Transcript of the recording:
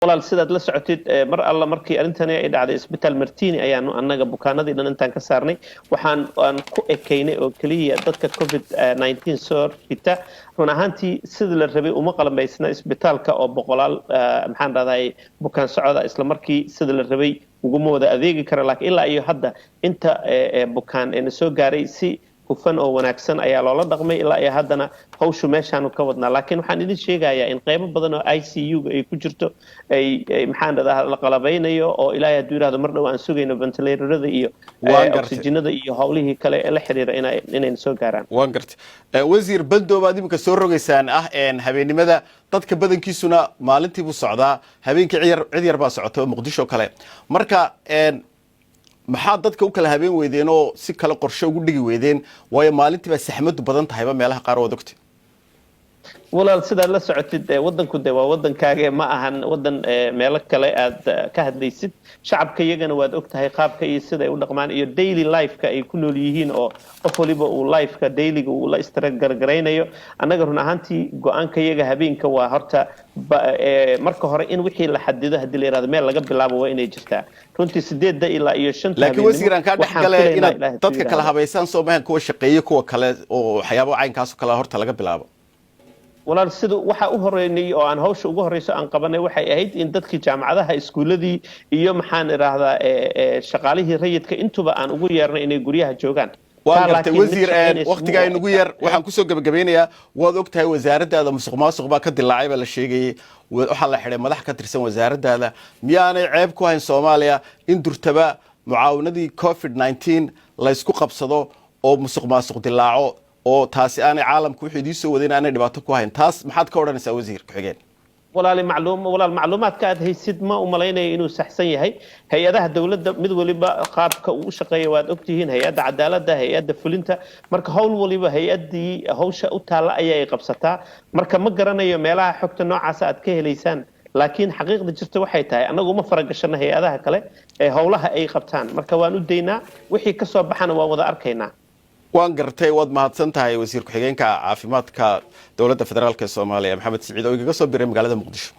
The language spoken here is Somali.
Walaal, sidaad la socotid, mar alla markii arrintani ay dhacday, Isbitaal Martini ayaanu annaga bukaanadii dhan intaan ka saarnay, waxaan aan ku ekaynay oo keliya dadka COVID-19 soo rita. Run ahaantii, sida la rabay uma qalamaysna isbitaalka oo boqolaal, maxaan dhahday, bukaan socoda isla markii sida la rabay uguma wada adeegi kara. Laakiin ilaa iyo hadda inta bukaan na soo gaaray si hufan oo wanaagsan ayaa loola dhaqmay. Ilaa iyo haddana hawshu meeshaanu ka wadnaa. Laakiin waxaan idin sheegayaa in qaybo badan oo ICU-ga ay ku jirto ay, maxaan dhahdaa, la qalabaynayo, oo Ilaahay hadduu yidhahdo mar dhow aan sugayno ventilatorada iyo oxygenada iyo howlihii kale ee la xiriira inayna soo gaaraan. Waan gartay, wasiir. Bandow baad iminka soo rogaysaan ah habeennimada. Dadka badankiisuna maalintii buu socdaa, habeenkii cid yar baa socota oo Muqdisho kale. Marka maxaa dadka u kala habeen weydeen oo si kale qorshe ugu dhigi weydeen? Waayo, maalintii baa saxmadu badan tahayba meelaha qaar, waad ogtay. Walaal, sidaad la socotid, wadanku de waa wadankaaga, ma ahan wadan meelo kale aad ka hadlaysid. Shacabka iyagana waad og tahay qaabka iyo sida ay u dhaqmaan iyo daily lifeka ay ku nool yihiin, oo qof waliba uu lifeka dailyga uu la istragargaraynayo. Annaga run ahaantii go-aanka iyaga habeenka waa horta marka hore in wixii la xadido, haddii la yihahdo meel laga bilaabo, waa inay jirtaa runtii 8-da ilaa iyo 5-ta. Laakiin wasiir, aan kaa dhex gale, inaad dadka kala habaysaan soo mahan, kuwa shaqeeye, kuwa kale oo waxyaabo caynkaasoo kale horta laga bilaabo? Walaal, sida waxa u horeynay oo aan hawsha ugu horeyso aan qabanay waxay ahayd in dadkii jaamacadaha, iskuuladii iyo, maxaan idhaahdaa, shaqaalihii rayidka intuba aan ugu yeernay inay guryaha joogaan. Waan gartay, wasiir. Waktigaa inugu yar, waxaan kusoo gebagabeynayaa, waad og tahay wasaaraddaada musuq maasuq baa ka dilaacay baa la sheegayey. Waxaa la xidhay madax ka tirsan wasaaraddaada. Miyaanay ceeb ku hayn Soomaaliya in durtaba mucaawanadii COVID-19 laysku qabsado oo musuq maasuq dilaaco, oo taasi aanay caalamku wuxuu idiin soo wadayn aanay dhibaato ku hayn? Taas maxaad ka odhanaysaa, wasiir ku-xigeen? Walaali, macluum, walaal, macluumaadka aad haysid ma u malaynayo inuu saxsan yahay. Hay-adaha dowladda mid waliba qaabka uu u shaqeeya waad ogtihiin, hay-adda cadaaladda, hay-adda fulinta. Marka howl waliba hay-addii hawsha u taalla ayay qabsataa. Marka ma garanayo meelaha xogta noocaasa aad ka helaysaan, laakiin xaqiiqda jirta waxay tahay annagu uma faragashano hay-adaha kale ee howlaha ay qabtaan. Marka waan u daynaa, wixii ka soo baxana waan wada arkaynaa. Waan gartay, waad mahadsan tahay, wasiir ku-xigeenka caafimaadka Dowladda Federaalk ee Soomaaliya, Maxamed Siciid, oo igaga soo biray magaalada Muqdisho.